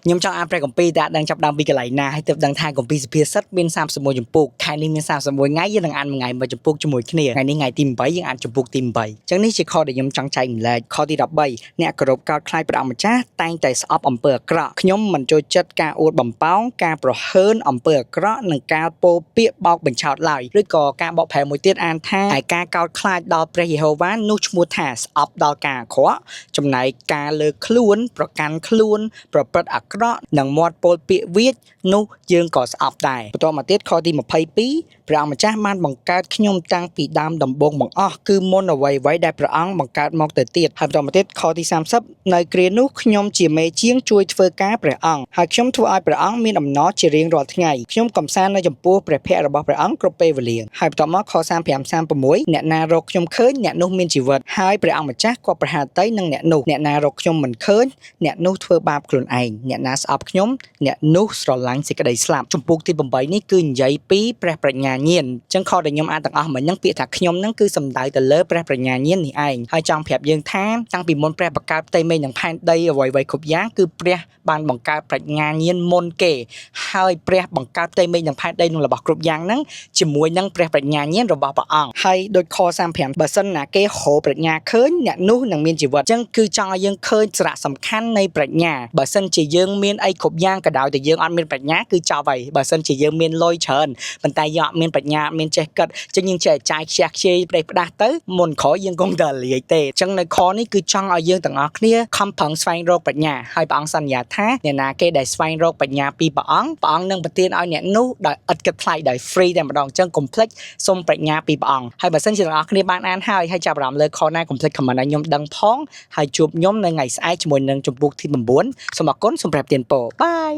ខ្ញុំចង់អានព្រះគម្ពីរតែអត់ដឹងចាប់ដើមពីកន្លែងណាហើយទើបដឹងថាគម្ពីរសុភាសិតមាន31ជំពូកខែនេះមាន31ថ្ងៃយើងនឹងអានមួយថ្ងៃមួយជំពូកជាមួយគ្នាថ្ងៃនេះថ្ងៃទី8យើងអានជំពូកទី8អញ្ចឹងនេះជាខដែលខ្ញុំចង់ចែកម្លែកខទី13អ្នកគោរពកោតខ្លាចព្រះអង្គម្ចាស់តែងតែស្អប់អំពើអាក្រក់ខ្ញុំមិនចូលចិត្តការអួតបំប៉ោងការប្រហើនអំពើអាក្រក់និងការពោលពាក្យបោកបញ្ឆោតឡើយឬក៏ការបកប្រែមួយទៀតអានថាឯការកោតខ្លាចដល់ព្រះយេហូវ៉ានោះឈ្មោះថាស្អប់ដល់ការអាក្រក់ចំណែកការលើកខ្លួនប្រកាន់ខ្លួន ប្រព្រឹត្តអាក្រក់និងមាត់ពោលពាក្យវាចនោះយើងក៏ស្អប់ដែរបន្តមកទៀតខទី22ព្រះអង្គម្ចាស់បានបង្កើតខ្ញុំតាំងពីដើមដំបូងបង្អស់គឺមុនអ្វីៗដែលព្រះអង្គបង្កើតមកទៅទៀតហើយបន្តមកទៀតខទី30នៅគ្រានោះខ្ញុំជាមេជាងជួយធ្វើការព្រះអង្គហើយខ្ញុំធ្វើឲ្យព្រះអង្គមានអំណរជារៀងរាល់ថ្ងៃខ្ញុំកំសាន្តនៅចំពោះព្រះភ័ក្ត្ររបស់ព្រះអង្គគ្រប់ពេលវេលាហើយបន្តមកខ35 36អ្នកណារកខ្ញុំឃើញអ្នកនោះមានជីវិតហើយព្រះអង្គម្ចាស់ក៏ប្រហារតីនឹងអ្នកនោះអ្នកណារកខ្ញុំមិនឃើញ អ្នកនោះធ្វើបាបខ្លួនឯងអ្នកណាស្អប់ខ្ញុំអ្នកនោះស្រឡាញ់សេចក្តីស្លាប់ជំពូកទី8នេះគឺនិយាយពីព្រះប្រាជ្ញាញាណអញ្ចឹងខដែលខ្ញុំអានទាំងអស់មិញហ្នឹងពាក្យថាខ្ញុំហ្នឹងគឺសំដៅទៅលើព្រះប្រាជ្ញាញាណនេះឯងហើយចង់ប្រាប់យើងថាតាំងពីមុនព្រះបង្កើតផ្ទៃមេឃនិងផែនដីអ្វីៗគ្រប់យ៉ាងគឺព្រះបានបង្កើតប្រាជ្ញាញាណមុនគេហើយព្រះបង្កើតផ្ទៃមេឃនិងផែនដីនិងរបស់គ្រប់យ៉ាងហ្នឹងជាមួយនឹងព្រះប្រាជ្ញាញាណរបស់ព្រះអង្គហើយដូចខ35បើសិនណាគេហៅប្រាជ្ញាឃើញអ្នកនោះនឹងមានជីវិតអញ្ចឹងគឺចង់ឲ្យយើងឃើញសារៈសំខាន់នៃប្រាជ្ញាបើសិនជាយើងមានអីគ្រប់យ៉ាងក៏ដោយតែយើងអត់មានប្រាជ្ញាគឺចប់ហើយបើសិនជាយើងមានលុយច្រើនប៉ុន្តែយើងអត់មានប្រាជ្ញាអត់មានចេះគិតអញ្ចឹងយើងចេះចាយខ្ជះខ្ជាយប្រេះផ្ដាស់ទៅមុនក្រោយយើងគង់តែលាយទេអញ្ចឹងនៅខនេះគឺចង់ឲ្យយើងទាំងអស់គ្នាខំប្រឹងស្វែងរកប្រាជ្ញាហើយព្រះអង្គសន្យាថាអ្នកណាគេដែលស្វែងរកប្រាជ្ញាពីព្រះអង្គព្រះអង្គនឹងប្រទានឲ្យអ្នកនោះដោយឥតគិតថ្លៃដោយ free តែម្ដងអញ្ចឹងកុំភ្លេចសុំប្រាជ្ញាពីព្រះអង្គហើយបើសិនជាទាំងអស់គ្នាបានអានហើយហើយចាប់អារម្មណ៍លើខណាកុំភ្លេច comment ឲ្យខ្ញុំដឹងផងហើយជួបខ្ញុំនៅថ្ងៃស្អែកជាមួយនឹងជំពូកទី9សូមអរគុណសូមប្រាប់ទានពរ bye.